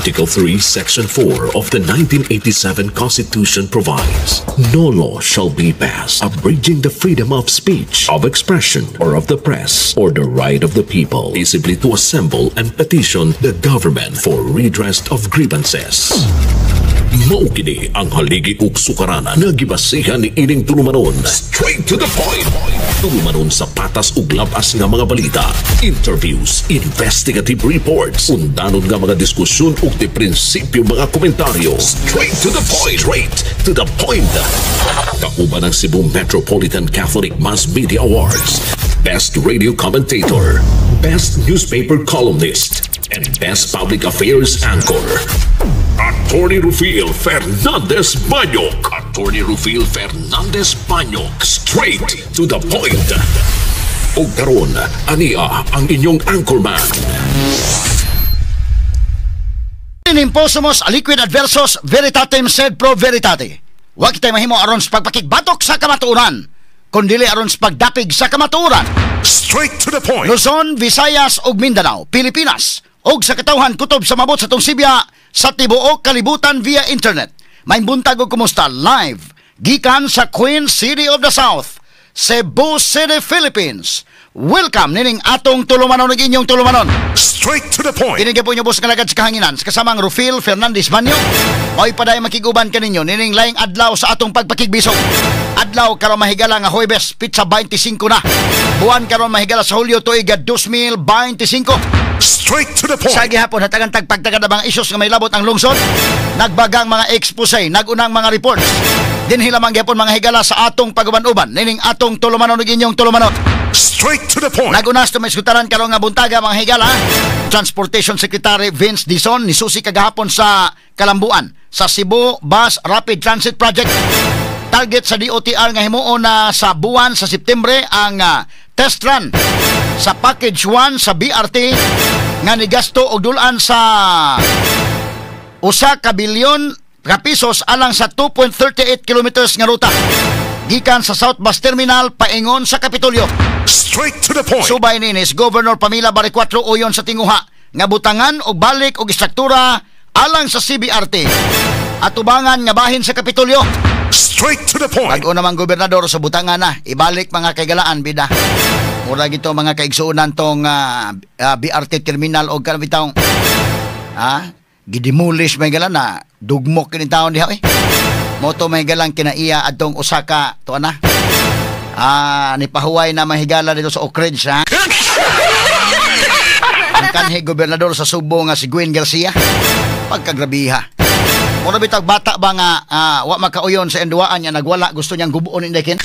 Article 3, Section 4 of the 1987 Constitution provides, "No law shall be passed abridging the freedom of speech, of expression, or of the press, or the right of the people peaceably to assemble and petition the government for redress of grievances." Mao kini ang haligi ug sukaranan nga gibasihan ni ining tulumanon. Straight to the point. Tulumanon sa patas ug labas nga mga balita, interviews, investigative reports, undanon nga mga diskusyon ug di prinsipyo mga komentaryo. Straight to the point. Straight to the point. Kauban ang Cebu Metropolitan Catholic Mass Media Awards, Best Radio Commentator, Best Newspaper Columnist, and Best Public Affairs Anchor. Attorney Rufil Fernandez Banyok. Attorney Rufil Fernandez Banyok. Straight to the point. Og karon, ania ang inyong anchorman. Imposumos aliquid adversos veritatem sed pro veritate. Wa kitay mahimo aron sa pagpakigbatok sa kamatuoran, kundili aron sa pagdapig sa kamatuoran. Straight to the point. Luzon, Visayas ug Mindanao, Pilipinas ug sa katawhan kutob sa mabot sa tong sibya sa tibuok kalibutan via internet. Maayong buntag ug kumusta live gikan sa Queen City of the South, Cebu City, Philippines. Welcome nining atong tulumanon ug inyong tulumanon. Straight to the point. Kini po inyo boss nga lagad sa kahanginan sa kasamang Rufil Fernandez Banyo. Mo'y paday makiguban kaninyo nining laing adlaw sa atong pagpakigbisog. Adlaw karon, mahigala, nga Huwebes, pitsa 25 na. Buwan karon, mahigala, sa Hulyo, tuig 2025. Straight to the point. Sa gihapon hatagan tag pagtagad na mga isyos nga may labot ang lungsod. Nagbagang mga expose, nagunang mga reports. Dinhi lamang gihapon, mga higala, sa atong paguban-uban nining atong tulumanon ug inyong tulumanon. Straight to the point. Nagunas to may iskutaran karon nga buntaga, mga higala. Transportation Secretary Vince Dizon nisusi kagahapon sa Kalambuan sa Cebu Bus Rapid Transit Project. Target sa DOTR nga himuon na sa buwan sa Septembre ang test run sa package 1 sa BRT nga nigasto og dulan sa 1 ka bilyon ka pesos alang sa 2.38 kilometers nga ruta gikan sa South Bus Terminal paingon sa Kapitolyo. Straight to the point. Subay niini, si Governor Pamela Baricuatro uyon sa tinguha nga butangan og balik og istruktura alang sa CBRT atubangan nga bahin sa Kapitolyo. Straight to the point. Bag-o namang gobernador sa butangan na ibalik, mga kaigalaan, bida. Mura gito, mga kaigsuonan, tong BRT terminal og kanang bitawng gidemolish may gala na dugmok kini taon diha eh. Moto may galang kinaiya adtong Osaka to ana. Ni pahuway na, mahigala, dito sa Oakridge ha. Ang kanhi gobernador sa Subo nga si Gwen Garcia. Pagkagrabiha. Mura bitag bata ba nga wa makauyon sa enduaan niya, nagwala, gusto niyang gubuon indekin.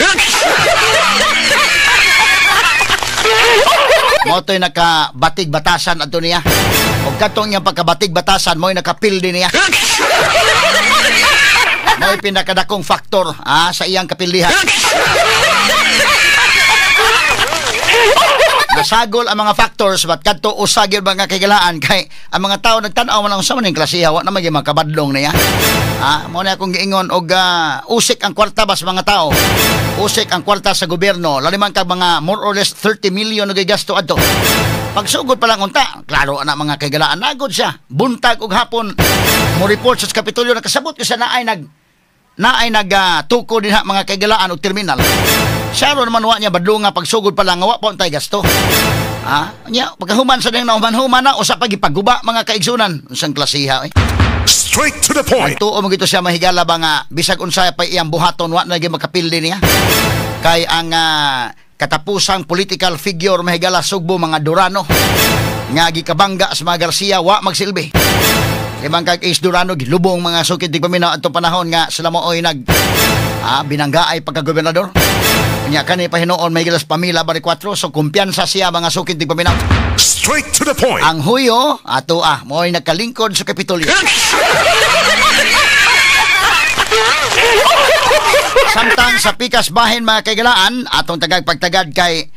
Moto'y nakabatig batasan adto niya. Og katong niyang pagkabatig batasan, mo'y nakapildi niya. Mo'y pinakadakong faktor sa iyang kapildihan. Nasagol ang mga factors but kadto usa gyud, mga kaigalaan, kay ang mga tao nagtan-aw man ang sa man ning klasiha, wa na magyud makabadlong niya. Mo na akong giingon og usik ang kwarta ba sa mga tao. Usik ang kwarta sa gobyerno. Laliman kag mga more or less 30 million na gasto adto. Pagsugod pa lang unta, klaro ana, mga kaigalaan, nagod siya. Buntag ug hapon mo report sa Kapitolyo, nakasabot ko sa naay nag tuko dinha, mga kaigalaan, og terminal. Siya ro naman wa niya badlonga pagsugod pa lang nga wa pa untay gasto. Nya pagkahuman sa ding nahuman-human na usa pa gipagguba, mga kaigsunan, unsang klasiha eh. Straight to the point. Nagtuo mo gito siya, mahigala ba, nga bisag unsa pa iyang buhaton wa na gyud makapildi niya. Kay ang katapusang political figure, mahigala, Sugbo, mga Durano nga gikabangga sa mga Garcia wa magsilbi. Kay kag Ace Durano gilubong, mga sukid tigpaminaw, atong panahon nga sila mooy nag binanggaay pagka-gobernador. Nya kani pa hinuon may gilas Pamela Baricuatro, so kumpiyansa siya, mga sukid tigpaminaw. Straight to the point. Ang huyo ato mo'y nagkalingkod sa Kapitolyo. Samtang sa pikas bahin, mga kaigalaan, atong tagag pagtagad kay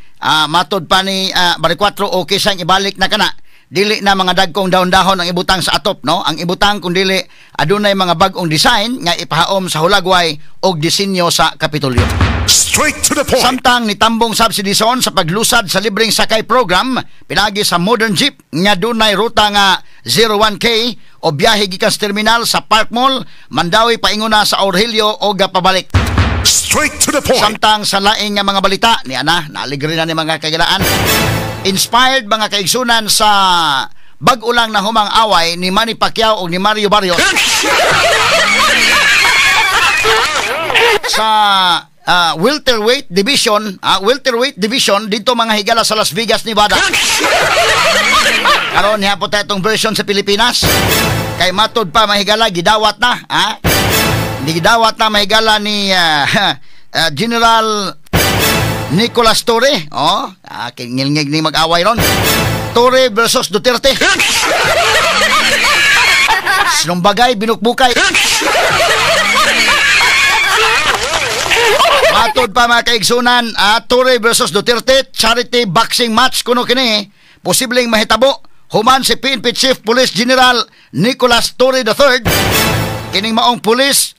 matod pa ni Baricuatro okay siyang ibalik na kana. Dili na mga dagkong dahon-dahon ang ibutang sa atop, no? Ang ibutang kung dili adunay mga bag-ong design nga ipahaom sa hulagway og disenyo sa Kapitolyo. Straight to the point. Samtang nitambong sab si Dizon sa paglusad sa libreng sakay program pinagi sa modern jeep nga dunay ruta nga 01K o biyahe gikan sa terminal sa Park Mall, Mandawi paingona sa Aurelio o pabalik. Straight to the point. Samtang sa laing nga mga balita ni ana, naaligre na ni mga kagilaan. Inspired mga kaigsunan sa bag-o lang na humang away ni Manny Pacquiao o ni Mario Barrios sa welterweight division, dito mga higala sa Las Vegas, Nevada. Karon niya po tayo itong version sa Pilipinas. Kay matod pa mga higala, gidawat na, ha? Gidawat na mga higala ni General Nicolas Torre. Oh, ngilngig ni mag-away ron. Torre versus Duterte. Sinumbagay, binukbukay. Matod pa mga kaigsunan, Torre versus Duterte, charity boxing match kuno kini, posibleng mahitabo human si PNP Chief Police General Nicolas Torre III. Kining maong police,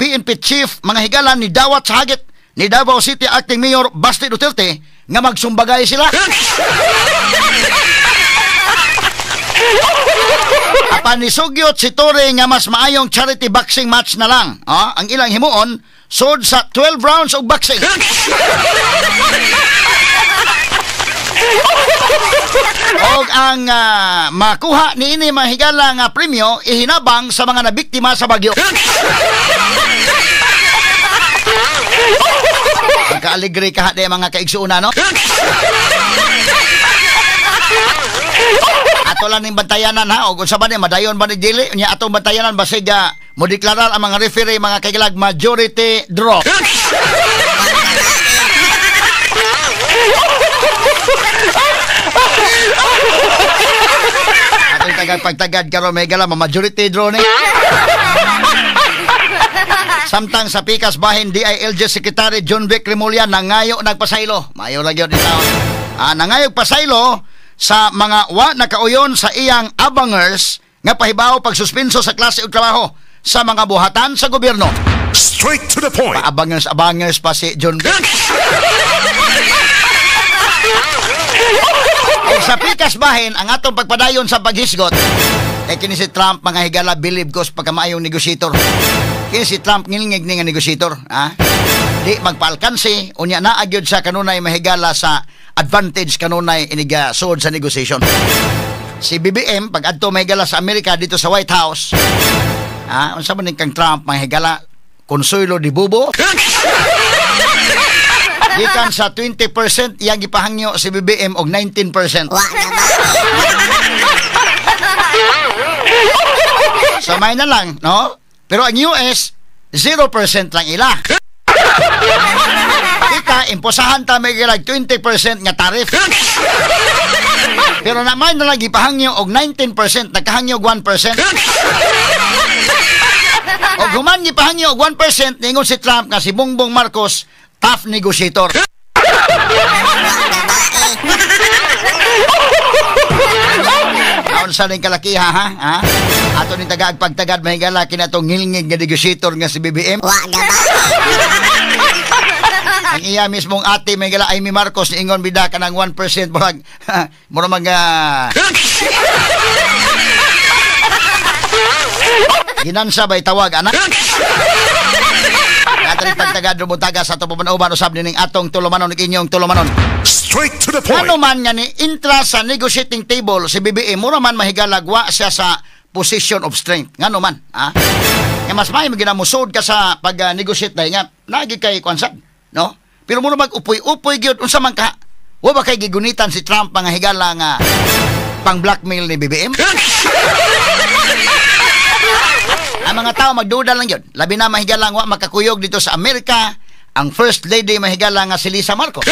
PNP Chief mga higala ni dawat sa hagit ni Davao City Acting Mayor Basti Duterte nga magsumbagay sila. Apan nisugyot si Torre nga mas maayong charity boxing match na lang. Ang ilang himuon sod sa 12 rounds of boxing. Og ang makuha niini mga higala nga premyo ihinabang sa mga nabiktima sa bagyo. Pagkaaligre ka di mga kaigsuuna, no? Ato lang ning bantayanan, ha? O kung sa ba ni, madayon ba ni dili? Nya atong bantayanan, basig mo deklarar ang mga referee, mga kaigilag, majority draw. Atong tagad pagtagad karon may gala, majority draw ni. Samtang sa pikas bahin DILG Secretary John Vic Remulla nangayo nagpasaylo. Mayo lang yun taon. Nangayo pasaylo sa mga wa nakauyon sa iyang abangers nga pahibaw pagsuspenso sa klase og trabaho sa mga buhatan sa gobyerno. Straight to the point. Paabangers abangers pa si John Vic. O sa pikas bahin ang atong pagpadayon sa paghisgot. Kay kini si Trump mga higala believe ko sa pagkamaayong negotiator. Kini si Trump ngilngig ni nga negotiator, ha? Di magpaalkansi, unya naa gyud sa kanunay mahigala sa advantage kanunay iniga suod sa negotiation. Si BBM pag adto mahigala sa Amerika dito sa White House, ha? Unsa man ning kang Trump mahigala konsuelo di bubo? Gikan sa 20% iyang gipahangyo si BBM og 19%. So may na lang, no? Pero ang US, 0% lang ila. Kita, imposahan ta may gilag 20% nga tarif. Pero naman na lang gipahangyo og 19%, nagkahangyo og 1%. Og human gipahangyo og 1%, ningon si Trump nga si Bongbong Marcos, tough negotiator. Aon sa ning kalakiha, ha? Ha? Ato ning tagaag pagtagad mahigala kinatong ngilngig nga negotiator nga si BBM. Wa na ba? Ang iya mismong ate mahigala Amy Marcos niingon bida kanang 1% murag murag mga ginansa bay tawag anak. Atong pagtagad rumutaga sa atong pamanuban usab nining atong tulumanon ug inyong tulumanon. Straight to the point. Ano man nga ni intra sa negotiating table si BBM, mura man mahigalagwa siya sa position of strength. Ngano man, ha? Nga mas may ginamusod ka sa pag-negotiate dahil nga nagi kay kwansan, no? Pero mura mag upoy-upoy gyud unsa man ka? Wa ba kay gigunitan si Trump mga higala nga pang blackmail ni BBM? Ang mga tao magduda lang yun. Labi na mahigalang wa makakuyog dito sa Amerika ang First Lady mahigala nga si Lisa Marcos.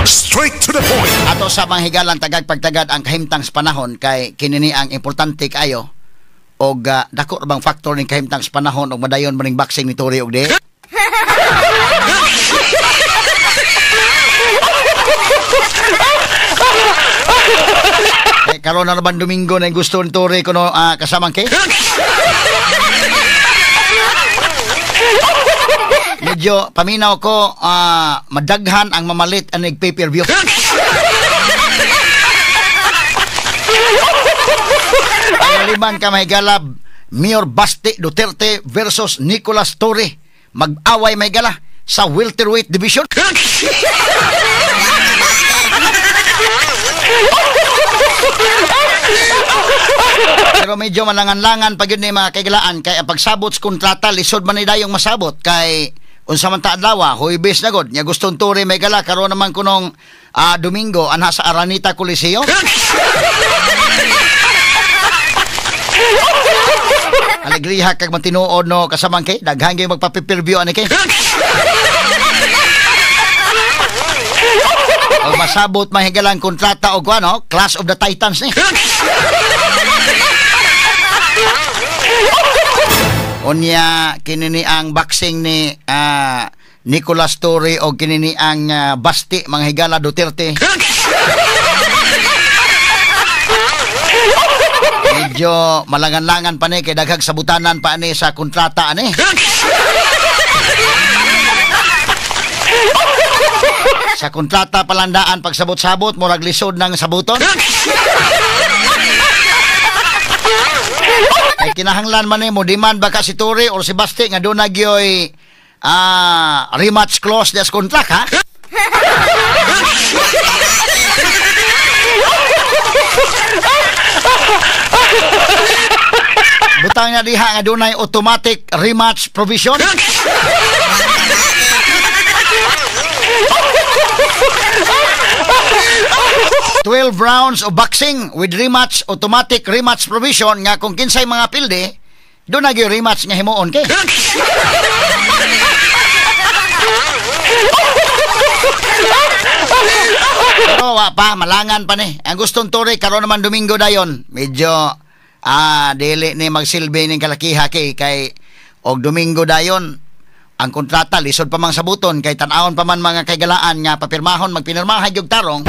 Straight to the point. Ato sa mga higalang tagag pagtagad ang kahimtang sa panahon kay kinini ang importante kaayo og dako bang factor ning kahimtang sa panahon og madayon maning boxing ni Torre og di. Eh, karon na naman Domingo na gusto ni Torre kuno kasamang kay. Medyo paminaw ko madaghan ang mamalit ang nag-pay-per-view. Ang liman ka mahigalab, Mayor Basti Duterte versus Nicolas Torre. Mag-away mahigala sa welterweight division. Pero medyo malangan-langan pag yun ni mga kaigalaan kay ang pagsabot sa kontrata lisod man ni dayong masabot kay unsa man ta adlaw Huwebes na god nya gustong Torre may gala karon naman kunong Domingo anha sa Araneta Coliseum. Alegriha kag matinuod no kasamang kay daghan gyud magpa-pay-per-view ani kay. O masabot mahigalang kontrata og ano, Clash of the Titans ni. Unya kinini ang boxing ni Nicolas Torre o kinini ang Basti mga higala Duterte. Medyo malangan-langan pa ni kay daghang sabutanan pa ni sa kontrata ani. Sa kontrata palandaan pagsabot-sabot murag lisod ng sabuton. Ay kinahanglan man ni mo demand baka si Torre or si Basti nga doon nagyoy rematch clause des contract ha. Butang na diha nga dunay automatic rematch provision. 12 rounds of boxing with rematch, automatic rematch provision nga kung kinsay mga pilde, doon na gyud rematch nga himuon kay. Pero wa pa, malangan pa ni. Ang gustong Torre karon naman Domingo dayon. Medyo dili ni magsilbi ning kalakiha kay kay og Domingo dayon ang kontrata lisod pa mang sabuton kay tan-awon pa man mga kaigalaan nga papirmahon magpinirmahay gyud tarong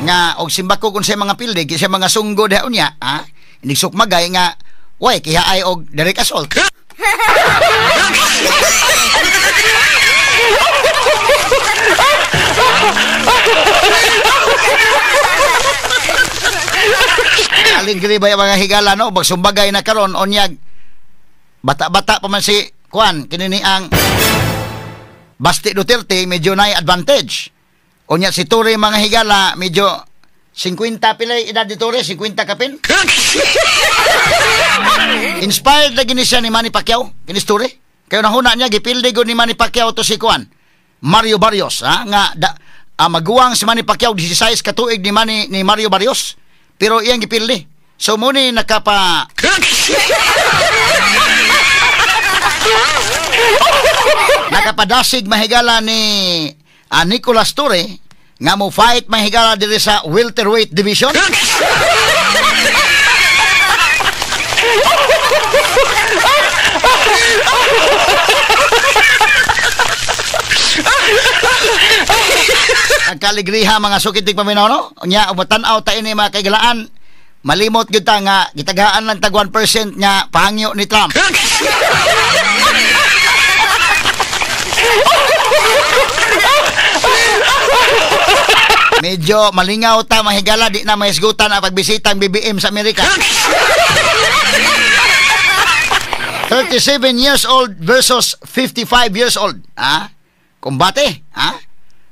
nga og simbako kun sa mga pilde kinsa mga sunggo diha unya inigsukmagay nga way kihaay og direct assault. Aling ba mga higala no bagsumbagay na karon onyag bata-bata pa man si kuan kinini ang Basti Duterte medyo nay advantage. Unya si Torre mga higala medyo 50 pilay edad ni Torre, 50 kapin. Inspired lagi ni siya ni Manny Pacquiao, kinis Torre. Kayo nahuna niya gipildi gud ni Manny Pacquiao to si kuan Mario Barrios nga maguwang si Manny Pacquiao 16 ka tuig ni Manny ni Mario Barrios pero iyang gipildi. So muni nakapa nakapadasig mahigala ni Nicolas Torre nga mo fight mahigala diri sa welterweight division. Ang kaligriha mga sukit tig paminaw no. Unya umatan-aw ta ini mga kaigalaan. Malimot gyud ta nga gitagaan lang tag 1% nga pangyo ni Trump. Medyo malingaw ta mahigala di na mahisgutan ang pagbisita ang BBM sa Amerika. 37 years old versus 55 years old. Kumbate,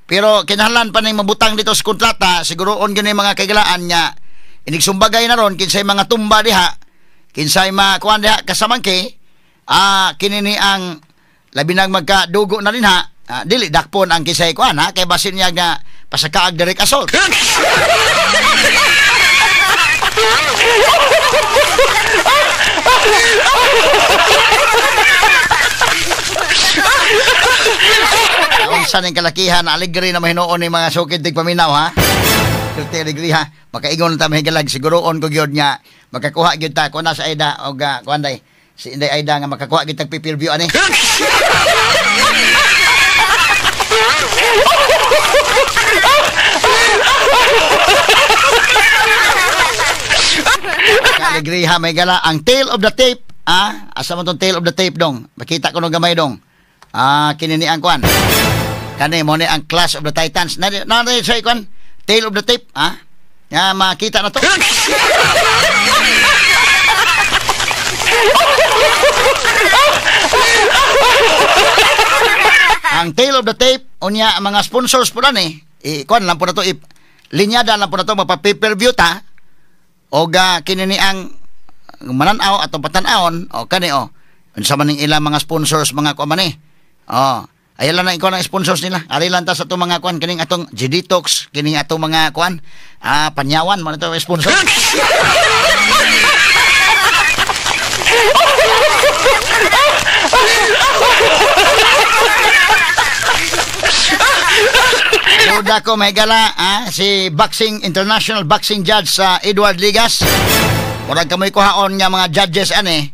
Pero kinahanglan pa ning mabutang dito sa kontrata, siguroon gyud mga kaigalaan nga inigsumbagay na ron kinsay mga tumba diha, kinsay makuan diha kasamangke, kini ni ang labi nang magkadugo na rin ha, dili dakpon ang kinsay kuan ha, kay basin niya nga pasakaag direct assault. Unsa ning kalakihan, aligre na mahinuon ni mga sukid tig paminaw ha. Kirti aligre ha. Makaingon ta mahigalag siguroon ko gyud nga makakuha gyud ta kuna sa Aida og kuan day. Si Inday Aida nga makakuha gyud tag pay-per-view ani. Kaligriha may gala ang tale of the tape. Ah, asa man tong tale of the tape dong? Makita ko nung gamay dong. Ah, kini ni ang kuan. Kani mo ni ang Clash of the Titans. Na na sa kuan, tale of the tape, ah. Ya makita na to. Ang tale of the tape unya ang mga sponsors po na ni. I kuan lang po na to, linyada lang po na to mapa-pay-per-view ta. Og kini ni ang mananaw atong patan-awon o kani o unsa man ning ilang mga sponsors mga kuan man eh. Oh, ayan lang na ikaw ang sponsors nila. Ari lang ta sa atong mga kuan kining atong G-Detox, kining atong mga kuan panyawan man ito sponsor. Duda ko may gala si boxing international boxing judge sa Edward Ligas. Murag kamoy kuhaon nga mga judges ani.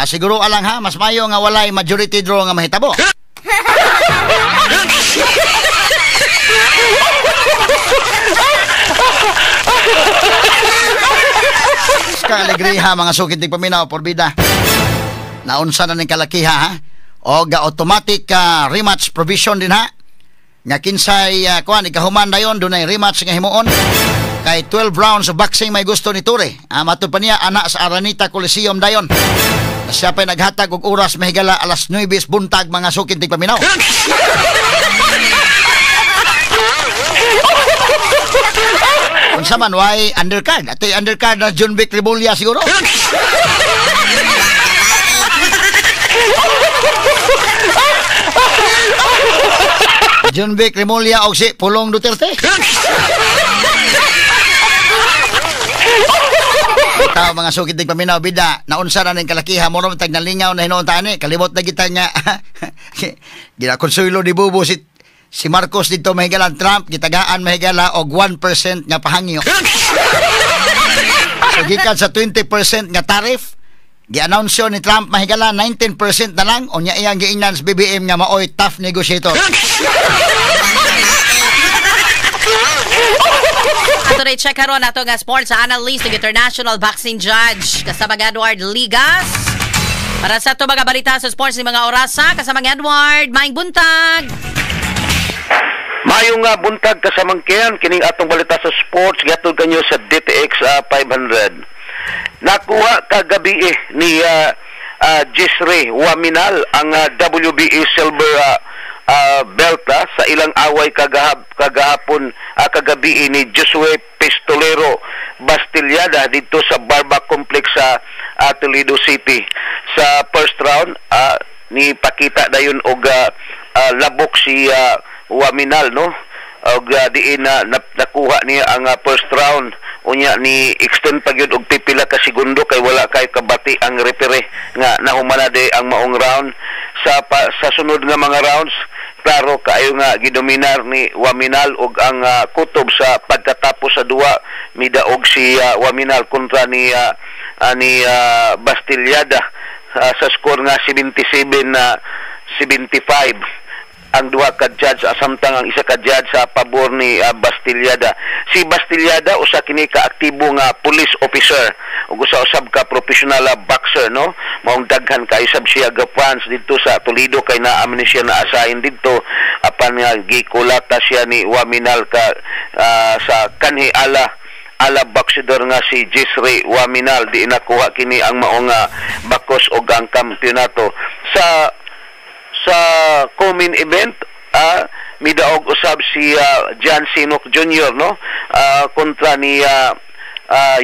Siguro alang ha, mas mayo nga walay majority draw nga mahitabo. Ka alegriha mga sukit ng paminaw por bida. Naunsa na ning kalakiha ha. Og automatic rematch provision din ha. Nga kinsay kuan ikahuman dayon dunay rematch nga himuon. Kay 12 rounds of boxing may gusto ni Torre. Matud pa niya ana sa Araneta Coliseum dayon. Siya pa'y naghatag og oras mahigala alas 9 buntag mga sukit ng paminaw. Unsa man way undercard? Atoy undercard na John Vic Remulla siguro. John Vic Remulla og si Pulong Duterte. Tao mga sukit ng paminaw bida, naunsa na ning kalakiha mo ron tag nalingaw na hinuon ta ani, kalimot na kita nga ginakonsuelo ni Bubo si Marcos dito mahigalan Trump, gitagaan mahigala og 1% nga pahangyo. So gikan sa 20% nga tariff, gi-announce ni Trump mahigala 19% na lang, unya iyang giingnan sa BBM nga maoy tough negotiator. Ato rin check karon ato nga sports analyst ng international boxing judge kasama Edward Ligas. Para sa ato mga balita sa sports ni mga orasa kasama Edward, maayong buntag. Mayong buntag kasamang kiyan kining atong balita sa sports gihatod kanyo sa DTX 500. Nakuha kagabi ni Jisre Waminal ang WBA silver belt sa ilang away kagahapon kagabi ni Josue Pistolero Bastillada dito sa Barba Complex sa Toledo City. Sa first round ni pakita dayon og labok si Waminal, no? Og diin na nakuha niya ang first round. Unya ni extend pa gyud og pipila ka segundo kay wala kay kabati ang referee nga nahumana di ang maong round. Sa sunod nga mga rounds, klaro kaayo nga gidominar ni Waminal og ang kutob sa pagkatapos sa duwa midaog si Waminal kontra ni Bastillada sa score nga 77-75. Ang duha ka judge asamtang ang isa ka judge sa pabor ni Bastillada. Si Bastillada usa kini ka aktibo nga police officer ug usa usab ka professional boxer, no? Maong daghan kaayo sab siya ga fans didto sa Toledo kay naa man siya na-assign didto apan nga gikulata siya ni Waminal ka sa kanhi ala boxer nga si Jisre Waminal. Di nakuha kini ang maong bakos og ang kampeonato. Sa common event, midaog usab si John Sinok Jr., no, kontra ni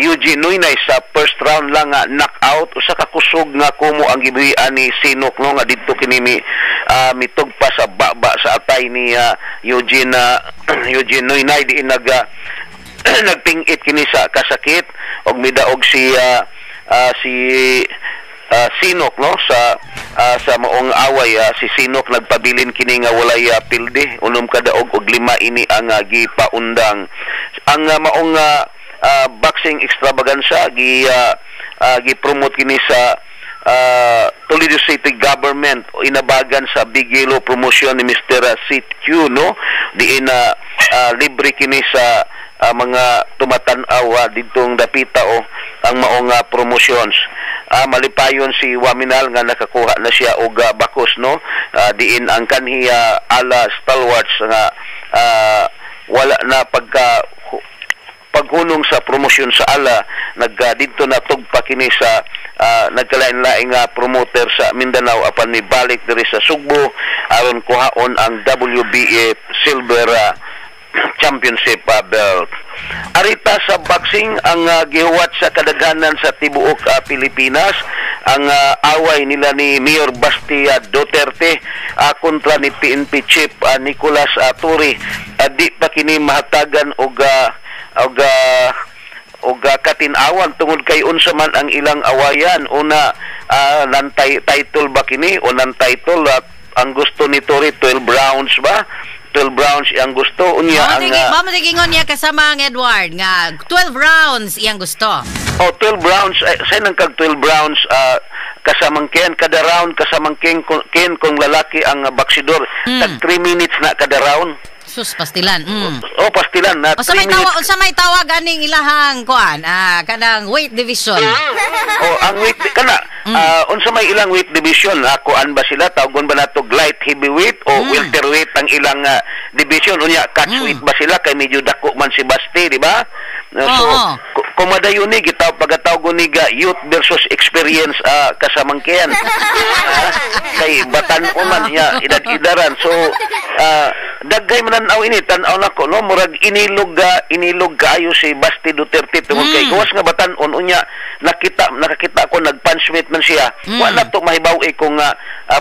Eugene Nuynay sa first round lang knockout. Usa ka kusog nga kumo ang gibuhian ni Sinok, no, nga didto kini mitugpa sa baba sa atay ni Eugene Eugene Nuynay. Diin nagpingit kini sa kasakit og midaog si Sinok, no, sa maong away. Si Sinok nagpabilin kini nga walay pildi, unom kadaog og 5 ini ang gipaundang. Ang maong boxing extravaganza gi-promote kini sa Toledo City Government, inabagan sa Big Yellow promotion ni Mr. CQ, no, diin Libre kini sa mga tumatan-aw didtong dapita o ang maong promotions. Malipayon si Waminal nga nakakuha na siya og bakos, no? Diin ang kanhi ala stalwarts nga wala na pagka paghunong sa promosyon sa ala, nag didto na tugpa kini sa nagkalain-laing nga promoter sa Mindanao apan mibalik diri sa Sugbo aron kuhaon ang WBA Silver Championship belt. Arita sa boxing ang gihuwat sa kadaghanan sa tibuok Pilipinas ang away nila ni Mayor Basti Duterte kontra ni PNP Chief Nicolas Torre. Di pa kini mahatagan og katin-awan tungod kay unsa man ang ilang awayan. Una, non title ba kini o non title? Ang gusto ni Torre, 12 rounds ba? 12 rounds ang gusto unya. Mao ang mao ingon niya, kasama ang Edward, nga 12 rounds iyang gusto. Oh, 12 rounds eh, sa nang kag 12 rounds, kasamang ken kada round, kasamang ken kung lalaki ang baksidor, tag 3 minutes na kada round. Sus, pastilan. Oh, pastilan na. Unsa may 3 tawag, minutes. Unsa may tawag aning ilahang kuan? Kanang weight division. Oh, ang weight kana, unsa may ilang weight division? Kuan ba sila, tawgon ba nato light heavyweight o welterweight ang ilang division? Unya catch weight ba sila kay medyo dako man si Basti, di ba? So Oo. Kung madayon ni gitaw pagatawgon ni ga youth versus experience, kasamangkian. Kay batan-on man niya, edad-edaran. So daghay man aw ini tan-aw nako, no, murag inilog inilog kaayo si Basti Duterte tungod kay gawas nga batan-on, unya nakakita ko nag-punch mitt man siya. Wala to mahibaw eh kung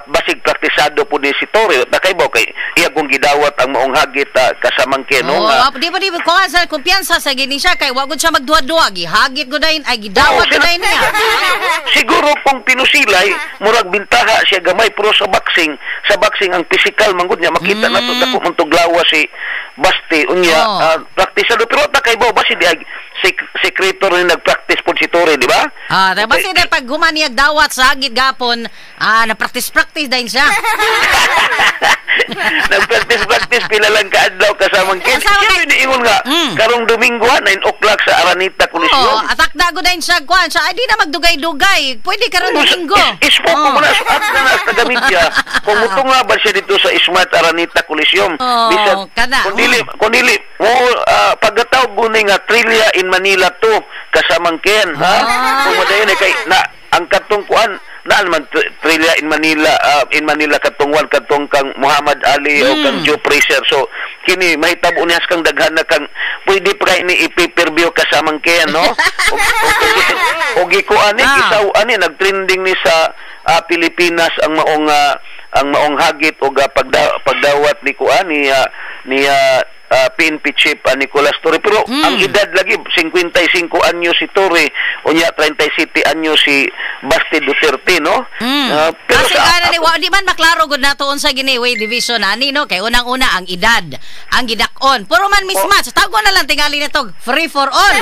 basig praktisado po ni si Torre. Nakaibaw kay iya kung gidawat ang maong hagit, kasamangke, no, Oh, nga di ba di ba kuha sa kumpiyansa sa gini siya kay wa gud siya magduha-duha, gihagit gud dayon ay gidawat Oo, gud dayon niya. Siguro kung pinusilay, murag bintaha siya gamay, pero sa boxing ang physical man gud niya makita na to, dako man tuglawa si Basti unya praktisado, pero ta kay ba si di ay sekreto rin nagpractice pod si Torre, di ba? Ah, diba basta pag human niya dawat sa hagit gapon, na practice practice dayon siya. Nag-practice practice pila lang kaadlaw, kasamang kin. Kasama Siya niingon nga karong Domingo ha, 9 o'clock sa Araneta Coliseum. Oo, atakda ko dayon siya kuan siya. Ay di na magdugay-dugay. Pwede karon Domingo. Ispo ko muna sa at na nasa taga-media. Kung mutunga ba siya dito sa Smart Araneta Coliseum. Oo, Bisan, kana, kung dili, kung dili, mo, pagkatawag ko ni nga Trilya in Manila to, kasamang Ken, ha? Kung madayon eh, kay, na, ang katong kuan, naan man Trilya in Manila katong one, katong kang Muhammad Ali o kang Joe Frazier. So, kini mahitabo niya kang daghan na kang pwede pa kay ni i-pay-per-view, kasamang Ken, no? O gikuan ni gisaw ani nagtrending ni sa Pilipinas ang maong hagit o pagdawat ni kuan ni PNP Chief Nicolas Torre, pero ang edad lagi, 55 anyo si Torre, unya 37 anyo si Basti Duterte, no? Pero Kasi sa kana ni wa di man maklaro gud nato unsa gini weight division ani, no, kay unang-una ang edad ang gidak-on, puro man mismatch. Tawgon na lang tingali nito free for all.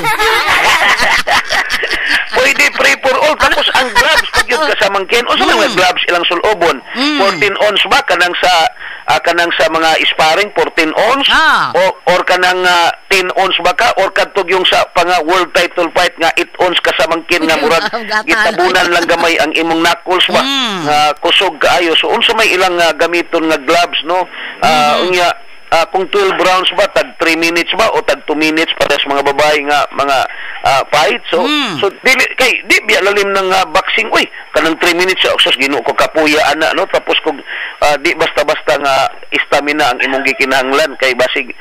Pwede free for all. Tapos ang gloves pag yun, kasamang Ken, unsa man mga gloves ilang sulobon? 14 ounce ba kanang sa mga sparring, 14 ounce o or kanang 10 ounce ba ka or kadtog yung sa panga world title fight nga 8 ounce, kasamang Ken, nga murag Gatan. gitabunan lang gamay ang imong knuckles ba, nga kusog kaayo. So unsa may ilang gamiton nga gloves, no? Unya kung 12 rounds ba, tag 3 minutes ba o tag 2 minutes para sa mga babae nga mga fight? So so dili kay di biya lalim ng boxing, uy, kanang 3 minutes, sus, Ginoo ko, kapuya ana, no? Tapos kung di basta-basta nga stamina ang imong gikinahanglan kay basig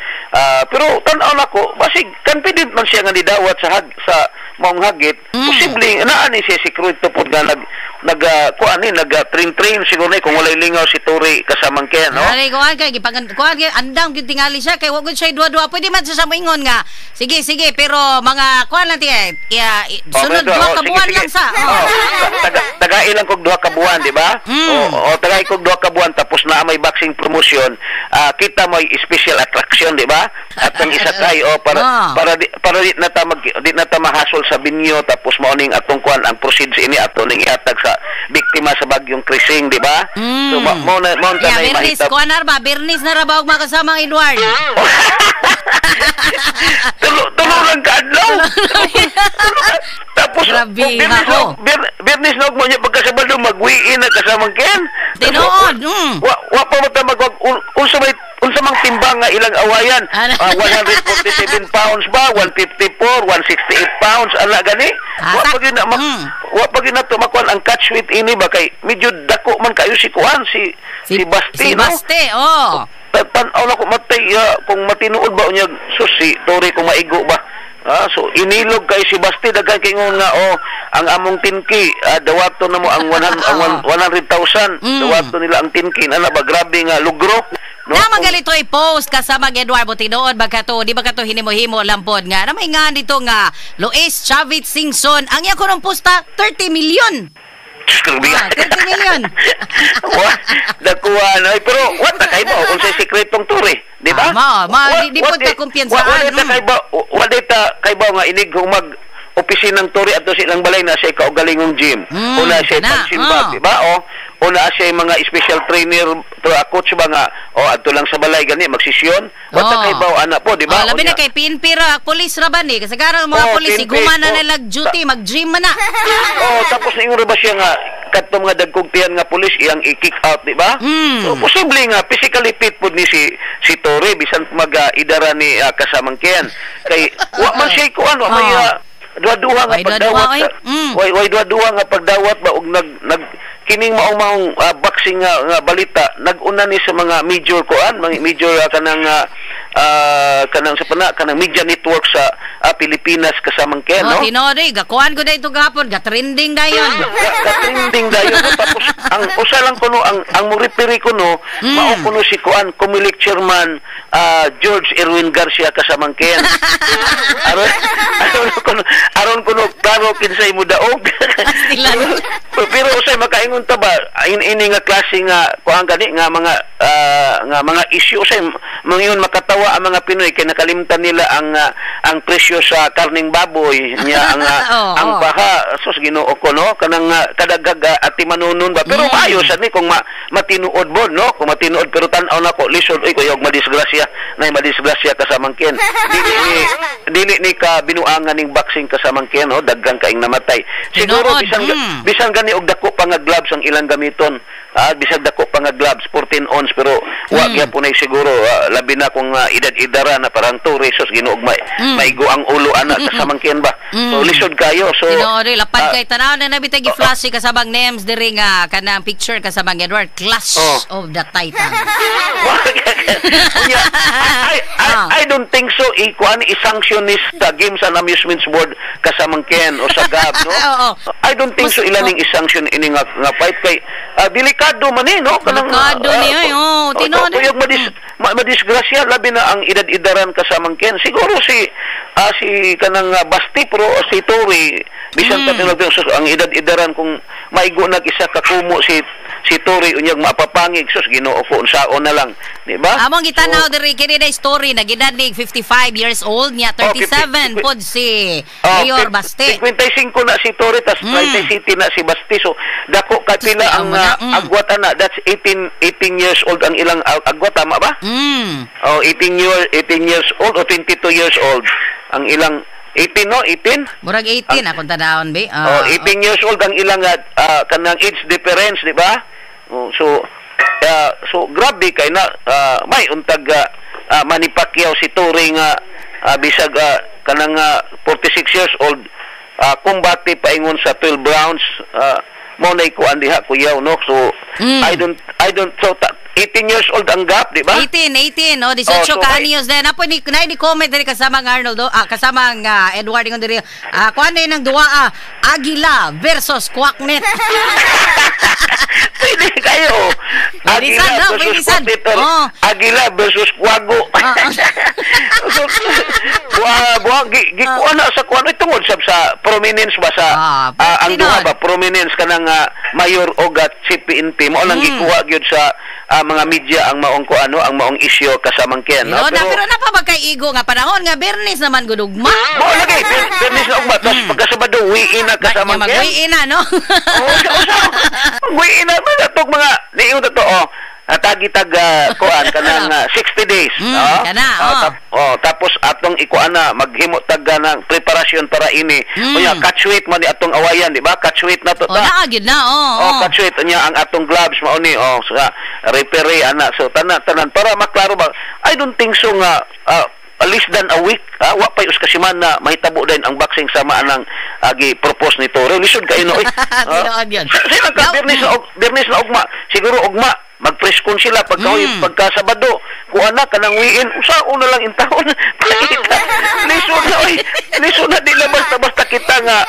pero tan-aw nako basig confident man siya nga nidawat sa maong hagit. Posible naa ni siya sikreto pod nga nag nag kuan ni nag train train siguro ni kung walay lingaw si Torre, kasamang Ken, no? Ari kuan kay gipangan kuan kay andam gyud tingali siya kay wa gud siya duwa-duwa. Pwede man siya sa moingon nga sige sige, pero mga kuan lang tiya ya, sunod medyo, duha oh, ka sige, buwan sige. lang sa. Oh, Oh. tagai lang kog 2 ka buwan, di ba? O tagay kog 2 ka buwan, tapos na may boxing promotion, kita mo special attraction, di ba? At ang isa kay oh para para di na ta mahasol sa binyo, tapos mao ning atong kuan, ang proceeds ini ato ning ihatag sa biktima sa bagyong Crising, di ba? So mao na Yeah, tanay Bernis, mahitabo. kuan na ba? Bernis na ra ba og mga kasamang Edward? Tulo lang kaadlaw. Tapos Grabe, kung Biyernes ha, oh. Biyernes na mo niya pagka Sabado magwiin na kasamang Ken. Tinuod. Wa pa mo ta mag unsa may unsa mang timbang nga ilang awayan? Ano? 147 pounds ba? 154, 168 pounds ala gani? Wa pa gyud na wa pa gyud na to makuan ang catch weight ini ba kay medyo dako man kayo si kuan si si, Basti, Si no? Baste, oh. Tan-aw na ko matay kung matinuod ba unya sus si Tori kung maigo ba. So inilog kay si Basti daghan kay ngon nga oh ang among 10K dawato na mo ang 100 ang 100,000 dawato nila ang 10K ana ba grabe nga lugro, no? Na magalito i-post kasama ang Edward Butinood ba kato di ba kato hinimo-himo lampod nga na may nga dito nga Luis Chavit Singson ang iya kunong pusta 30 million. Diyos ko, grabe. 30 million. Wa dakuha na pero wa ta kay ba kung sa sekretong Tori, di ba? Ma, di po ta kumpiyansaan, Wa ta kay ba wa di ta kay ba nga inig humag opisinang Tori ato silang balay na siya kaugalingong gym o na siya punching bag, di ba? O na siya mga special trainer coach ba nga o adto lang sa balay gani magsisyon. Wa ta kay ba ana po, di ba? Oh, labi na kay PNP ra, police ra ba ni? Kasi karon mga Oh, police PNP, iguma na oh. nila duty, mag-gym man na. Oh, tapos ingon ra ba siya nga kadto mga dagkog tiyan nga pulis iyang i-kick out, di ba? So posible nga physically fit pud ni si si Torre bisan mag idara ni kasamang Ken. Kay wa man siya kuan, wa may duha-duha nga Way duha-duha, pagdawat. oy. Way duha-duha nga pagdawat ba og nag nag kining maong-maong boxing nga, nga balita nag-una ni sa mga major kuan, mga major kanang kanang sa pana kanang media network sa Pilipinas kasamang Ken, Oh, no? tinuod eh, gakuan ko na ito gahapon, ga-trending dayon. Ka-trending dayon, no? Tapos ang usa lang kuno ang mo referee kuno mao kuno si kuan Comelec chairman George Erwin Garcia kasamang Ken. Aron aron kuno aron kuno klaro kinsay mo daog. Pastilan. Pero usay makaingon ta ba ini nga klase nga kuan gani nga mga issue usay mangiyon makatawa ang mga Pinoy kay nakalimtan nila ang ang presyo sa karning baboy niya ang ang baha sus Ginoo ko, no, kanang kadagag ati manunon ba pero maayo sad ni kung matinuod bo, no, kung matinuod pero tan-aw nako lisod oy kuyog madisgrasya nay madisgrasya kasamang Ken dili ni ka binuangan ning boxing kasamang Ken, no, daghan kaing namatay siguro. Tinuod, Bisan bisan gani og dako pa nga gloves ang ilang gamiton, bisag dako pa nga gloves 14 ounce pero wa gyapon ay siguro labi na kung edad-edara na parang Torre sus Ginoo maigo ang ulo ana kasamang Ken ba. So lisod kayo so Tinuod eh, lapad kay tanaw na nabitay gi-flash kasabang names diri nga kanang picture kasabang Edward Clash of the Titan. Unya, I, I don't think so ikuan i-sanction ni sa Games and Amusements Board kasamang Ken o sa GAB, no? Oo. I don't think so ilan ning i-sanction ini nga, nga fight kay delikado man eh, no? Kanang, Delikado niya, eh, oh, tinuod. Kuyog madisgrasya labi na ang edad-edaran kasamang Ken. Siguro si si kanang Basti pero si Tori bisan mm. sus ang edad-edaran kung maigo nag isa ka kumo si si Tori unyag mapapangig sus Ginoo ko unsaon na lang, di ba? Among gitanaw diri kini na story nagidanig 55 years old niya 37 pod si Mayor Baste. 55 na si Tori tas 37 na si Basti. So dako ka pila ang agwat ana, that's 18 years old ang ilang agwat, tama ba? Oh, 18 years old o 22 years old ang ilang 18, no? 18? Murag 18 akong tanawon be. Oh, 18 years old ang ilang kanang age difference, di ba? Oh, so so grabe kay na may untag Manny Pacquiao si Tori nga bisag kanang 46 years old kumbate paingon sa 12 rounds mo na ikuan diha kuyaw, no? So I don't so 18 years old ang gap, di ba? 18, oh, 18 oh, so, ka anyos din. Apo ni na ni comment diri kasama ang Arnold, kasama ang Edward ingon diri. Kuan na ng duwa Agila versus Quacknet. Pwede kayo. Agila no, versus Quacknet. Oh. Agila versus Quago. So, buwa gikuan na sa kuan tungod sab sa prominence ba sa ang duha ba prominence kanang mayor og CPNP mo lang gikuha gyud sa mga media ang maong kuano ang maong isyu kasamang Ken, no? Pero na pa ba kay igo nga panahon nga Bernis naman gud ugma. Mo lagi Bernis na ugma tas pagka Sabado uwi na kasamang Ken. Mag-uwi na, no? Oo, uwi na man atog mga niingon to oh. Hatagi tag kuan kanang 60 days. No? Kana, oh. Oh, tapos atong ikuan na maghimo tag ng preparasyon para ini. Unya catchweight man ni atong awayan, di ba? Catchweight na to Oh, ta. naa gyud na, oh. Oh, catchweight niya ang atong gloves mao ni, oh, sa referee ana. So tanan tanan para maklaro ba. I don't think so nga less than a week, wa pay usa ka semana mahitabo din ang boxing sama anang gi propose ni Torre. Lisod kayo no, oy. Tinuod yun. Sila ka Biyernes na ugma, siguro ugma mag-press con sila pagka pagka Sabado, kuha na kanang wiin, usa una lang in taon. Pakita. Lisod na oy. Lisod na, di na basta-basta kita nga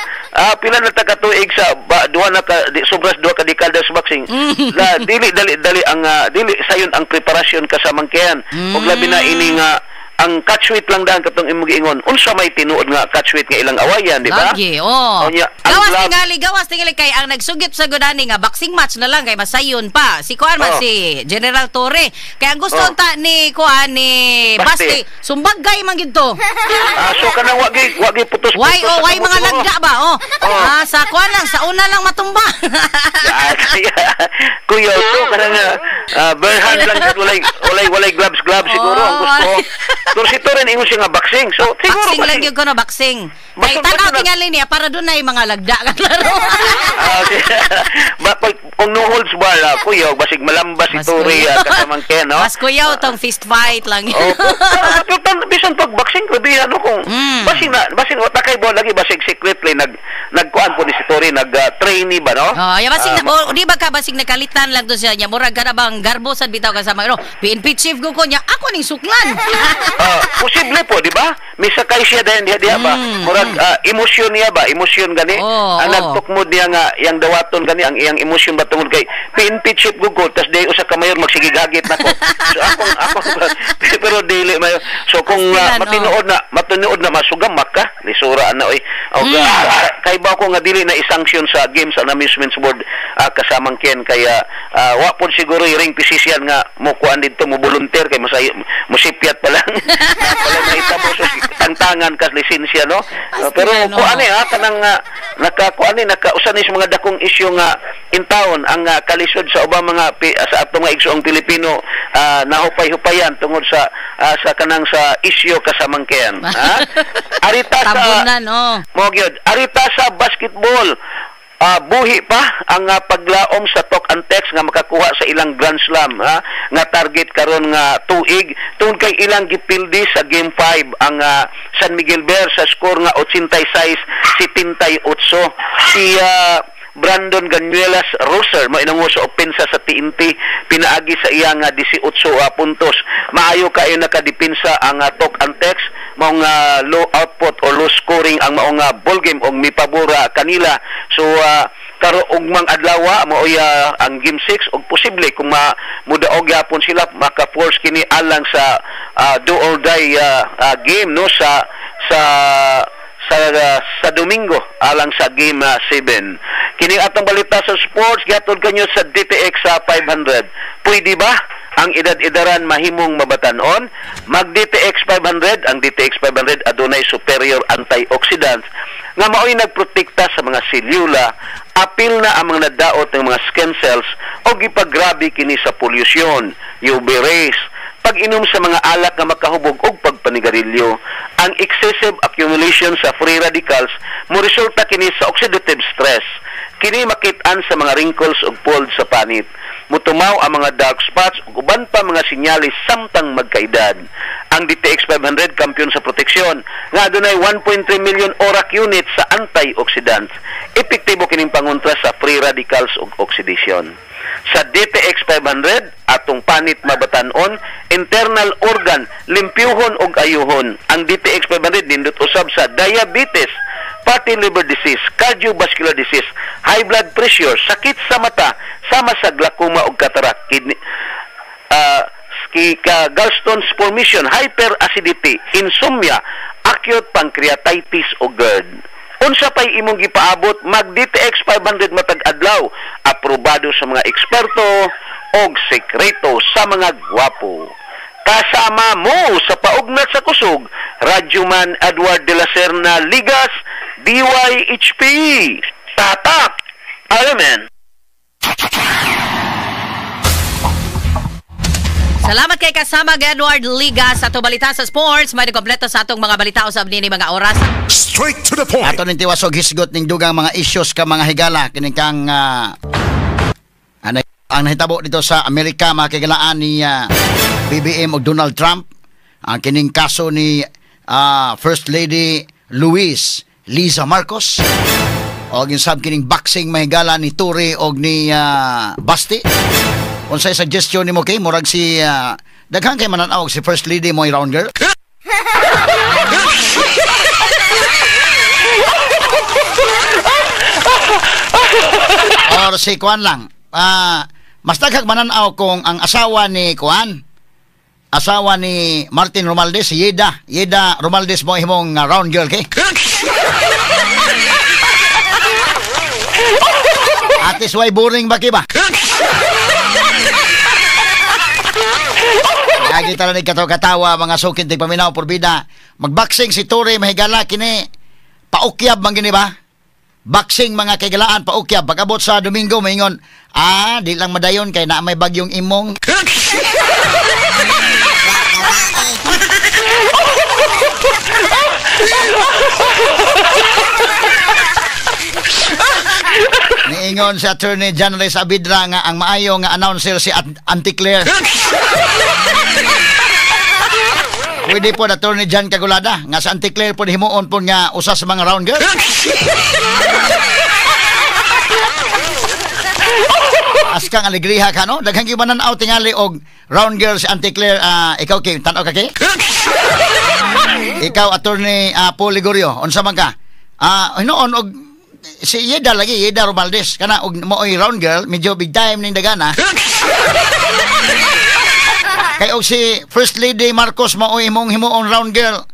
pila na ta ka tuig sa ba, duha na ka di, sobras 2 ka dekada sa boxing. La dili dali dali ang dili sayon ang preparasyon kasamangkayan. Ug labi na ini nga ang catchweight lang daan katong imong giingon. Unsa may tinuod nga catchweight nga ilang awayan, di ba? Lagi, oh. Unya, ang Gawas tingali, gawas tingali kay ang nagsugip sa gudani nga boxing match na lang kay masayon pa. Si kuan man si General Torre. Kay ang gusto unta ni kuan ni Basti. Basti, sumbagay man gid to. So kanang wagi putos-putos. Why oh, sa why mga kamot, oh. lagda ba? Oh. Oh. Ah, sa kuan lang, sa una lang matumba. Kuya, to kanang bare hand lang gud, walay gloves gloves siguro ang gusto. Pero si Torre ingon siya nga boxing. So siguro Boxing lang gyud ko no, boxing. Kay tanaw tingali niya para doon ay mga lagda ka klaro. Ba, kung no holds bar, kuya, basig malamba si Mas Torre kuyaw. Kasamang Ken, no? Mas kuyaw tong fist fight lang. Oh, pero bisan pag boxing, grabe ano kung basig na basig wa takay bo lagi basig secretly nagkuan po ni si Torre, nag trainee ba, no? Oh, ya basig na, oh, di ba ka basig nakalitan lang to siya niya. Murag ka na bang garbo sad bitaw kasama no. PNP chief ko ko niya, ako ning suklan. Posible po, di ba? Misakay siya dahil diha diha ba? Murag emosyon niya ba? Emosyon gani. Oo, Ang oo. nagtukmod niya nga iyang dawaton gani ang iyang emosyon ba tungod kay PNP chief gugod tas di usa ka mayor magsigigagit nako. So akong ako pero dili mayo. So kung Pastilan, matinuod na masugamak ka, lisura na oy. Og kay ba ko nga dili na i-sanction sa Games and Amusements Board, kasamang Ken, kaya wa pod siguro yung ring physician nga mo kuan didto mo volunteer kay masay musipyat pa lang. Wala na itabo so tangtangan kas lisensya, no? Pero Pastilan, oh. kuan eh ha kanang nakakuan eh nakausa ni sa mga dakong isyu nga in town ang kalisod sa ubang mga sa atong mga igsoong Pilipino, nahupay-hupayan tungod sa kanang sa isyu kasamangken, ha? Arita sa Tabunan, oh. Mo gyud. Arita sa basketball. Buhi pa ang paglaom sa Talk and Text nga makakuha sa ilang Grand Slam, ha, nga target karon nga tuig tungod kay ilang gipildi sa game 5 ang San Miguel Bear sa score nga 86-78. Si Brandon Ganuelas Rosser mo inango sa opensa sa TNT pinaagi sa iya nga 18 puntos. Maayo kayo nakadepensa ang Talk and Text, maong low output o low scoring ang maong ball game og mipabora kanila. So karo ugmang adlaw maoy ang game 6 og posible kung mudaog yapon sila maka-force kini alang sa do or die game, no, sa Domingo alang sa game 7. Kini atong balita sa sports gihatod kanyo sa DTX sa 500. Pwede ba ang edad-edaran mahimong mabatanon? Mag DTX 500, ang DTX 500 adunay superior antioxidants nga maoy nagprotekta sa mga selula, apil na ang mga nadaot ng mga skin cells o gipagrabe kini sa polusyon, UV rays, pag-inom sa mga alak nga makahubog og pagpanigarilyo. Ang excessive accumulation sa free radicals mo resulta kini sa oxidative stress. Kini makit-an sa mga wrinkles ug folds sa panit. Mutumaw ang mga dark spots ug uban pa mga sinyalis samtang magkaedad. Ang DTX 500 kampiyon sa proteksyon nga adunay 1.3 million ORAC units sa antioxidants. Epektibo kining pangontra sa free radicals ug oxidation. Sa DTX 500, atong panit mabatanon, internal organ limpyuhon ug ayuhon. Ang DTX 500 nindot usab sa diabetes, fatty liver disease, cardiovascular disease, high blood pressure, sakit sa mata, sama sa glaucoma ug cataract, kidney, gallstones formation, hyperacidity, insomnia, acute pancreatitis o GERD. Unsa pay imong gipaabot, mag DTX 500 matag adlaw, aprobado sa mga eksperto og sekreto sa mga gwapo. Kasama mo sa paugnat sa kusog, Radyoman Edward de la Serna Ligas, DYHP. Tatak! Amen. Salamat kay kasama Edward Liga sa atong balita sa sports. May kompleto sa atong mga balita usab nini mga oras. Straight to the point. Ato ning tiwasog hisgot ning dugang mga issues ka mga higala kining kang ang nahitabo dito sa Amerika mga kahigalaan ni BBM og Donald Trump, ang kining kaso ni First Lady Luis Liza Marcos og insab kining boxing mahigala ni Torre og ni Basti. Unsay suggestion nimo kay murag si daghan kay mananaw si First Lady mo round girl? Or si Kuan lang. Mas daghang mananaw kung ang asawa ni Kuan, asawa ni Martin Romualdez, si Yeda. Yeda Romualdez mo himong round girl kay. Atis way boring ba kiba? Lagi tala ni katawa mga sukin tig paminaw porbida. Magboxing si Torre mahigala kini paukyab man gini ba? Boxing mga kaigalaan paukyab. Pag-abot sa Domingo maingon, di lang madayon kay naa may bagyong imong. Niingon si Attorney General Saavedra nga ang maayo nga announcer si Auntie Claire. Pwede po Attorney John Kagulada nga sa Auntie Claire po himuon po nga usa sa mga round girl. Askang alegriha ka no? Daghang gibanan-aw tingali og round girl si Auntie Claire. Ikaw kay tan-aw ka kay? Ikaw Attorney Paul Ligorio, unsa man ka? Hinuon og si Yeda lagi, Yeda Romualdez kana og mooy round girl, medyo big time ning dagana. Kay og si First Lady Marcos maoy imong himuon round girl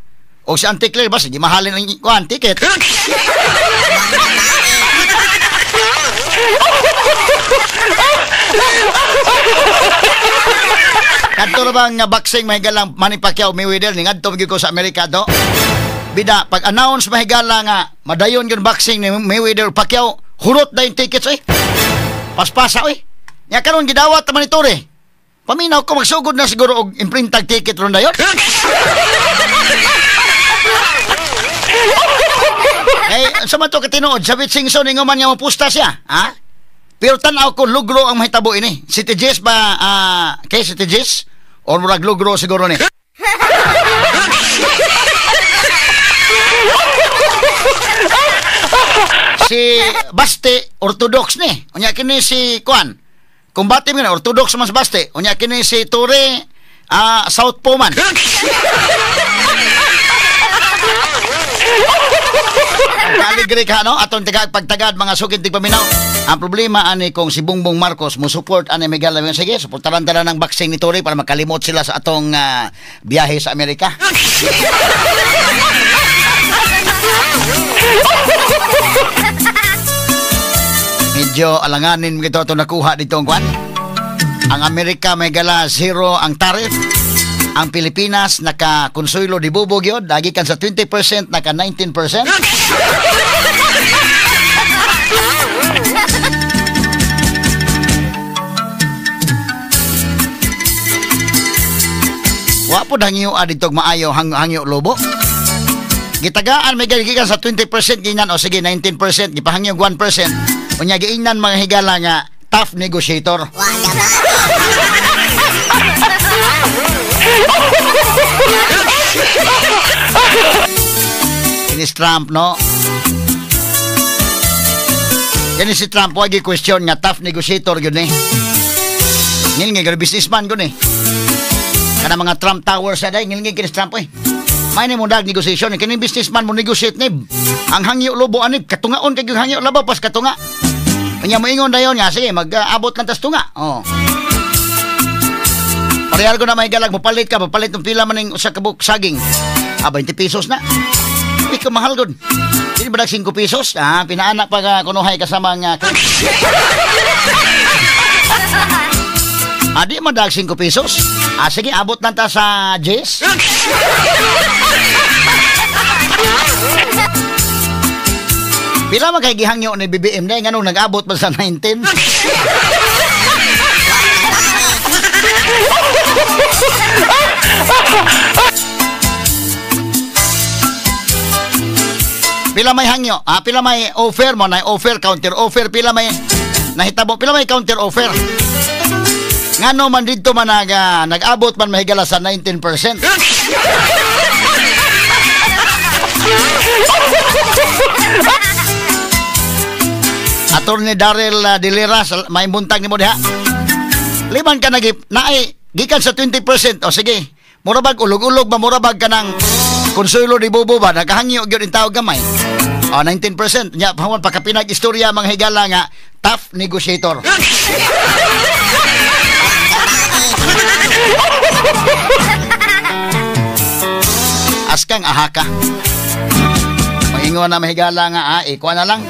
og si Auntie Claire basta di mahalin ang kuan ticket. Kadto ra bang boxing mahigalang Manny Pacquiao Mayweather ning adto gyud ko sa Amerika do. Bida pag-announce mahigala nga madayon gyud boxing ni Mayweather Pacquiao, hurot dayon tickets oy. Paspasa oy. Nya karon gidawat man ni Torre. Paminaw ko magsugod na siguro og imprintag ticket ron dayon. Eh sa man to katinuod sa Singson ingon man nga mopusta siya, ha? Pero tan-aw ko lugro ang mahitabo ini. City Jess ba kay City Jess or murag lugro siguro ni. Si Baste orthodox ni. Unya kini si Kuan. Kumbate mo na orthodox man si Baste. Unya kini si Torre Southpaw man. Kaligre ka no atong pagtagad mga sukin tigpaminaw. Ang problema ani kung si Bongbong Marcos mo support ani Miguel Lamang, sige suportaran tala ng boxing ni Torre para makalimot sila sa atong biyahe sa Amerika. Medyo alanganin mo ito ito nakuha dito ang kwan. Ang Amerika may gala zero ang tariff. Ang Pilipinas nakakonsuelo di bubog yun. Lagi kan sa 20% naka 19%. Wa po hangyo dito maayo hangyo lobo. Gitagaan may gikan sa 20% ginan o sige 19% gipahangyo 1%. Unya giingnan mga higala nga tough negotiator. Kini si Trump no. Kini si Trump wagi question nga tough negotiator gyud ni. Ngilngig businessman gyud ni. Kana mga Trump Towers sa day ngilngig kini si Trump oy. May ni mo dag negotiation kini businessman mo negotiate nib. Ang hangyo lobo anib katungaon kay hangyo labaw pas katunga. Unya moingon dayon nga sige mag-abot lang tas tunga. Oh. Parehal ko na may galag mopalit ka, papalit ng pila man ning usa ka buok saging. 20 pesos na. Uy, kamahal gud. Dili ba dag 5 pesos? Pinaanak pa ka kunuhay kasama nga. Di man dag 5 pesos. Sige, abot lang ta sa Jess. Pila man kay gihangyo ni BBM na nganong nag-abot man sa 19? Pila may hangyo? Pila may offer mo na offer, counter offer, pila may nahitabo, pila may counter offer. Ngano man didto man nag-abot man mahigala sa 19%. Attorney Daryl Dilera, may buntag nimo diha. Liman ka nagip naay gikan sa 20%. O sige, murabag ulog-ulog ba, murabag ka ng konsuelo di bobo ba, nakahangyo gyud in tao gamay. O 19%. Nya pahuman pakapinag istorya mga higala nga tough negotiator. Askang ahaka. Maingon na mahigala nga ikuha na lang.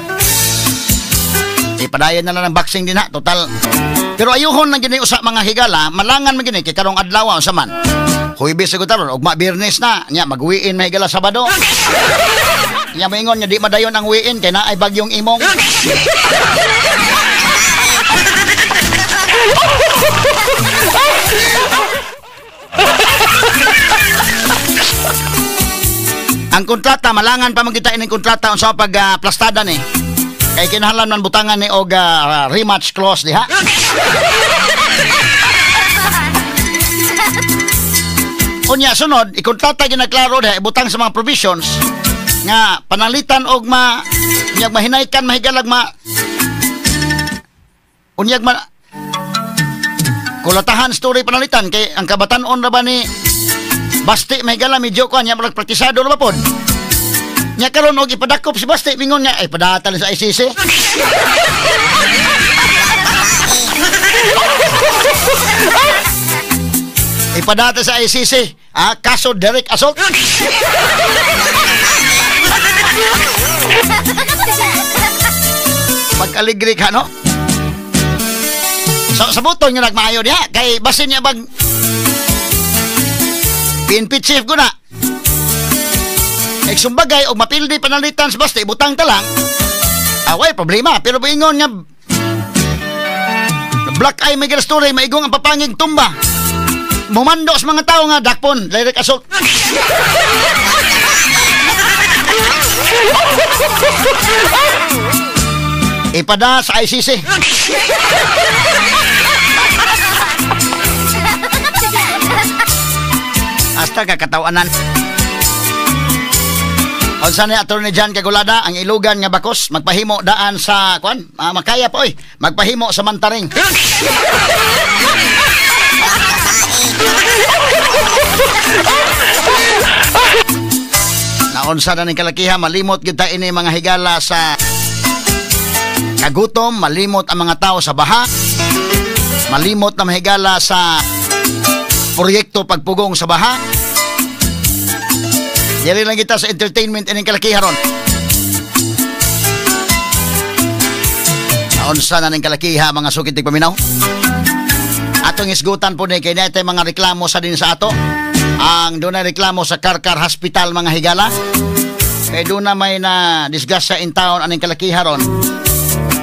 Ipadayon na lang ng boxing din ha, total. Pero ayuhon lang gini usa mga higala, malangan man gini kay karong adlaw unsa man. Huwebes sa taron, ugma Biyernes na, nya magwiin mahigala Sabado. Nya maingon nga di madayon ang wiin kay naay bagyong imong. Ang kontrata, malangan pa man kita ining kontrata unsa pag plastada ni. Kay kinahanglan man butangan ni og rematch clause diha. Unya sunod, ikontrata ginaklaro diha, ibutang sa mga provisions nga panalitan og ma unyag mahinaykan mahigalag ma unyag ma kulatahan story panalitan kay ang kabatan-on ra ba ni Basti mahigala medyo kuan nya murag praktisado ra ba pod. Nya karon og ipadakop si Basti mingon nga ay padatan sa ICC. Ipadata sa ICC, kaso direct assault. Pag-aligri ka, no? So, sabuton nga nagmaayo niya kay basin niya bag PNP chief ko na. Eksumbagay og mapildi panalitan sa Basti, ibutang ta lang. Away problema, pero ingon nga black eye may story, maigong ang papangig tumba. Mumando sa mga tao nga dakpon, direct assault. Ipada sa ICC. Hasta kakatawanan. Unsa ni Attorney John Kagulada ang ilugan nga bakos magpahimo daan sa kuan, makaya pa oy, magpahimo sa mantaring. Naunsa na ning kalakiha, malimot gyud ta ini mga higala sa kagutom, malimot ang mga tao sa baha, malimot na mahigala sa proyekto pagpugong sa baha. Diri lang kita sa entertainment ining kalakiha ron. Naunsa na ning kalakiha mga sukit tigpaminaw. Atong isgutan po ni kay naay mga reklamo sa din sa ato. Ang doon na reklamo sa Karkar Hospital mga higala. Kay doon na may na disgrasya in town aning kalakiha ron.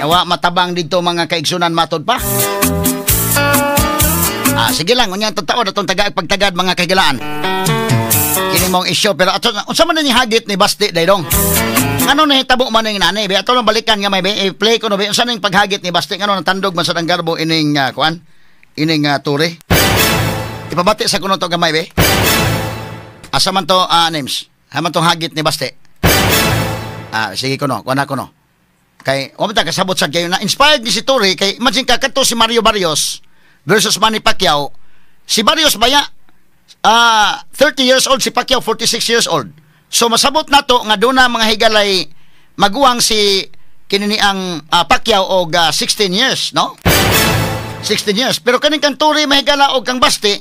Wa matabang dito mga kaigsunan matod pa. Sige lang, unya totoo atong tagaag pagtagad mga kahigalaan. Kini mong isyo pero ato unsa man ni hagit ni Basti daydong? Ngano nahitabo man ning nani? Be ato lang balikan nga may i-play ko no be unsa ning paghagit ni Basti ngano natandog man sa ang garbo ining kuan? Ining turi. Ipabati sa kuno to gamay be. Asa man to names? Haman tong hagit ni Basti. Sige kuno, kuan na kuno. Kay wa man ta kasabot sa kayo na inspired ni si Turi kay imagine ka kadto si Mario Barrios versus Manny Pacquiao. Si Barrios baya 30 years old, si Pacquiao 46 years old. So masabot nato nga doon na mga higalay maguwang si kinini ang Pacquiao og 16 years, no? 16 years. Pero kaning kang Turi mahigala og kang Basti,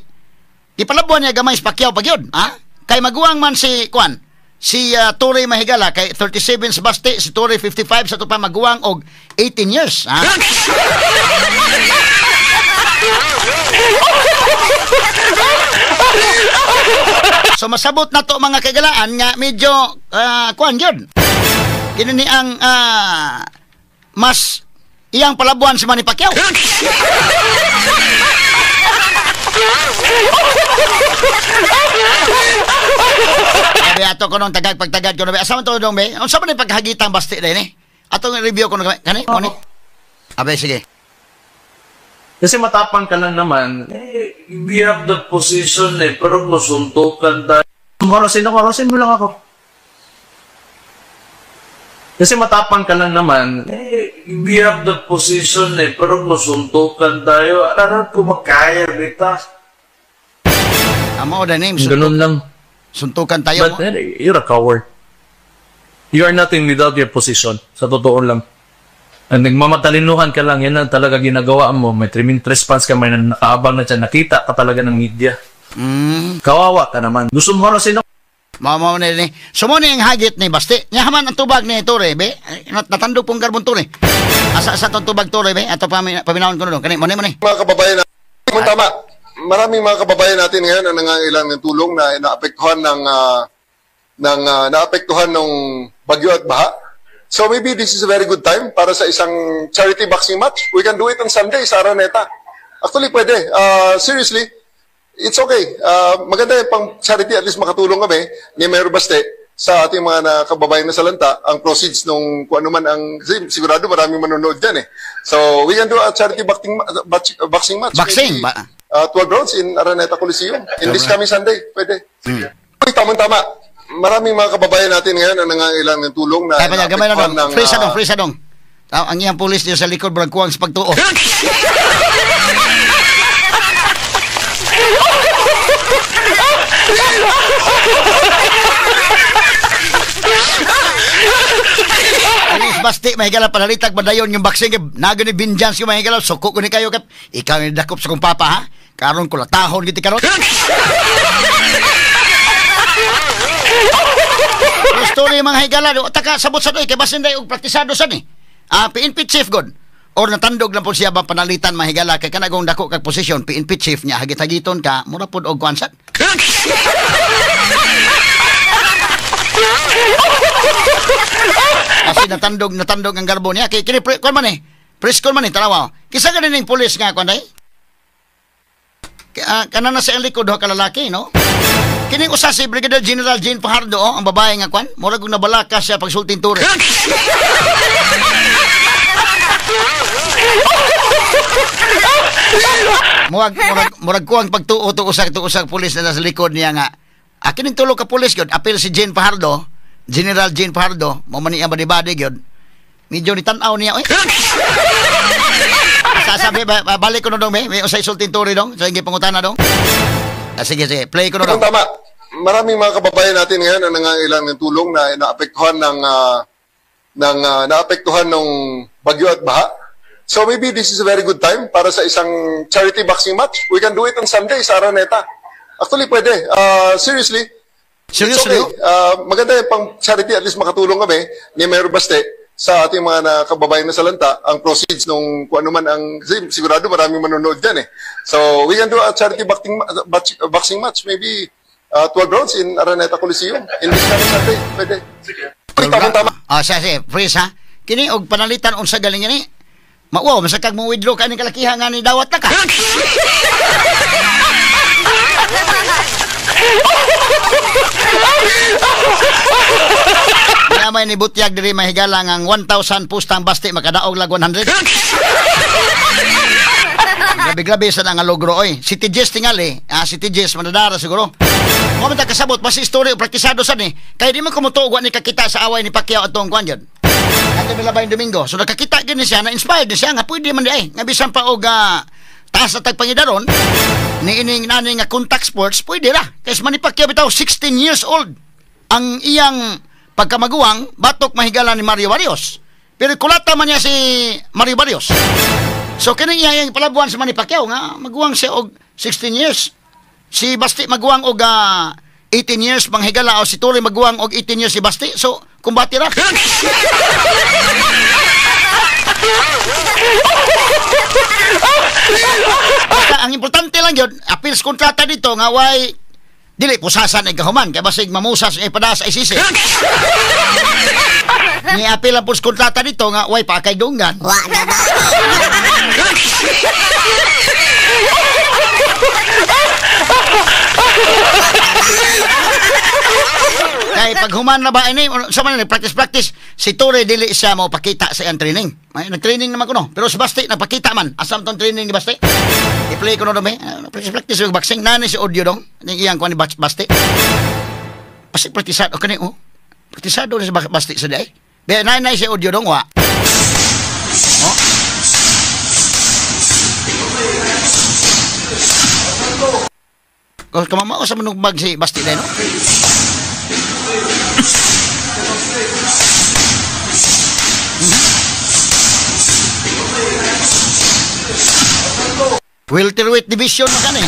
gipalabuan niya gamay si Pacquiao pag yun, ha? Kay maguwang man si kuan, si Turi mahigala kay 37 sa Basti, si Turi 55 sa tupa maguwang og 18 years, ha? So masabot na to mga kagalaan nga medyo kuan yun. Kini ni ang mas iyang palabuan si Manny Pacquiao. Sabi ato ko nung tagag pagtagad ko na be. Asa man to dong be? Unsa man ni paghagitang Basti din eh? Atong review ko na kani mo ni. Abe sige. Kasi matapang ka lang naman. Eh, we have the position eh, pero masuntukan tayo. Korosin ako, korosin mo lang ako. Kasi matapang ka lang naman. Eh, we have the position eh, pero masuntukan tayo. Ano kumakaya, bita? Amo the name. Ganun lang. Suntukan tayo. But you're a coward. You are nothing without your position. Sa totoo lang. Ang nagmamatalinuhan ka lang, yan ang talaga ginagawa mo. May trimming response ka, may nakaabang na dyan. Nakita ka talaga ng media. Kawawa ka naman. Gusto mo harasin ako? Mao ni ni. So mo ni ang hagit ni Basti. Nya haman ang tubag ni Torre be. Natandog pong garbon Torre. Asa sa tong tubag Torre be. Ato paminawon ko dong. Kani mo ni mo ni. Mga kababayan natin, tama. Maraming mga kababayan natin ngayon ang nangangailangan ng tulong na naapektuhan ng naapektuhan ng bagyo at baha. So maybe this is a very good time para sa isang charity boxing match. We can do it on Sunday sa Araneta. Actually, pwede. Seriously, it's okay. Maganda yung pang charity, at least makatulong kami ni Mayor Baste sa ating mga kababayan na salanta, ang proceeds nung kung ano man ang, kasi sigurado maraming manonood dyan eh. So we can do a charity boxing match. Boxing? Maybe, 12 rounds in Araneta Coliseum. In this coming Sunday, pwede. Uy, tamang-tama. Maraming mga kababayan natin ngayon ang nangangailangan ng tulong na naapektuhan ng... Freeze adong, freeze adong. Ang iyang pulis niyo sa likod, barang kuwang sa pagtuo. Alis Basti, mahigala panalitag madayon yung boxing. Nago ni Binjans yung mahigala, suko ko ni kayo. Ikaw yung dakop sa kong papa, ha? Karon ko latahon giti karon. Story mga higala, taka sabot sa doy kay basin day og praktisado sad ni. PNP chief god. Or natandog lang po siya ba panalitan mga higala kay kanagong dako kag posisyon PNP chief niya hagit-hagiton ka mura pod og kuan sad. Kasi natandog ang garbo niya kay kini kuan man eh. Press con man eh tanawa. Kisa ganin ning pulis nga kuan day? Kana na sa likod duha ka lalaki, no? Kini usa si Brigadier General Jean Fajardo, oh, ang babae nga kwan, murag og nabalaka siya pagsulting Torre. Murag kuang pagtuo to usa pulis na sa likod niya nga. Kining tulo ka pulis gyud, apil si Jean Fajardo, General Jean Fajardo, mo man niya body gyud. Medyo ni tan-aw niya oy. Sasabi balik ko na dong, may usay sulting Torre dong, sa ingi pangutana dong. Sige, play ko na dong. Tama. Maraming mga kababayan natin ngayon ang nangangailangan ng tulong na naapektuhan ng naapektuhan ng bagyo at baha. So maybe this is a very good time para sa isang charity boxing match. We can do it on Sunday sa Araneta. Actually, pwede. Seriously, it's okay. Maganda yung pang charity, at least makatulong kami ni Mayor Baste sa ating mga kababayan na salanta, ang proceeds nung kung ano man ang, kasi sigurado maraming manonood dyan eh. So we can do a charity boxing match, maybe 12 rounds in Araneta Coliseum. In this coming Sunday, pwede. Uy, tama-tama. Sige, freeze ha. Kini, og panalitan unsa galing ni. Mauwaw, masakag mo withdraw ka ni kalakihan nga ni dawat na ka. Nga may nibutyag diri mahigala ang 1,000 pustang Basti makadaog lag 100. Grabe-grabe sa nga logro oy. Si TJS tingali, si TJS manadara siguro. Mo man ta kasabot basta istorya praktisado sad ni. Kay di man kumutuog wa ni kakita sa away ni Pacquiao atong kuan jud. Ato milabay Domingo. So nakakita gyud ni siya, na inspired ni siya nga pwede man di ay nga bisan pa og taas na tagpangidaron ni ining nani nga contact sports pwede ra. Kay si Manny Pacquiao bitaw 16 years old ang iyang pagkamaguwang batok mahigala ni Mario Barrios. Pero kulata man niya si Mario Barrios. So kini iya yang palabuan si Manny Pacquiao nga maguwang siya og 16 years. Si Basti maguwang og 18 years manghigala o si Torre maguwang og 18 years si Basti. So kumbati ra. Basta ang importante lang yun, appeals kontrata dito nga way dili pusasan ay kahuman kay basig mamusas ay padas ay sisi. Ni appeal ang pus kontrata dito nga way pakay dunggan. Wa na ba. Kay paghuman na ba ini sa man practice practice si Torre dili siya mo pakita sa iyang training. May nag-training naman kuno. Pero si Basti nagpakita man. Asam tong training ni Basti. I-play ko no dumi. Practice practice og boxing nani si audio dong. Ning iyang kuan ni Basti. Basti praktisado kani oh. Praktisado ni si Basti sa day. Be nay si audio dong wa. Oh. Kung kamamao sa manugbag si Basti day no. Welterweight division na kan eh.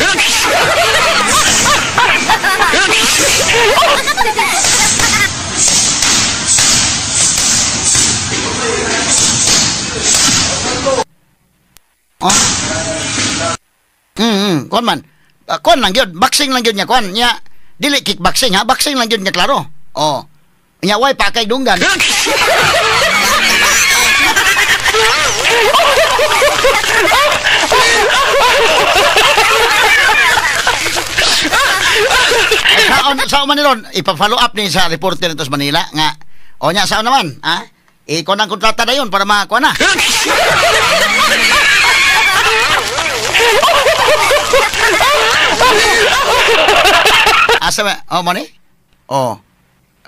Oh. Kuan man. Kuan lang gyud, boxing lang gyud niya kuan. Nya dili kickboxing ha, boxing lang gyud niya klaro. Oh. Nya way pa kay dunggan. Saan man niron, ipa-follow up ni sa reporter nito sa Manila nga o nya saan naman, ha? Ikaw ng kontrata na yun para makakuha na. Asa ba? Oh, money? Oh.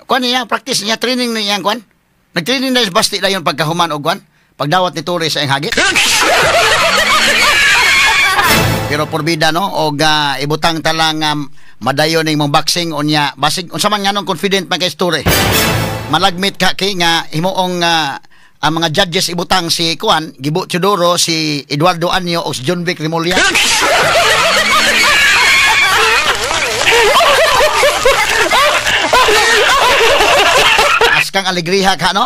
Kuan niya, practice niya, training niya kuan. Nag-training na Basti na yun pagkahuman og kuan. Pagdawat ni Torre sa iyang hagit. Pero porbida no og ibutang talang madayon ning mong boxing unya basig unsa man nganong confident man kay Torre. Malagmit ka kay nga himuong ang mga judges ibutang si kuan Gibo Teodoro, si Eduardo Anyo o si John Vic Remulla. Askang alegriha ka no.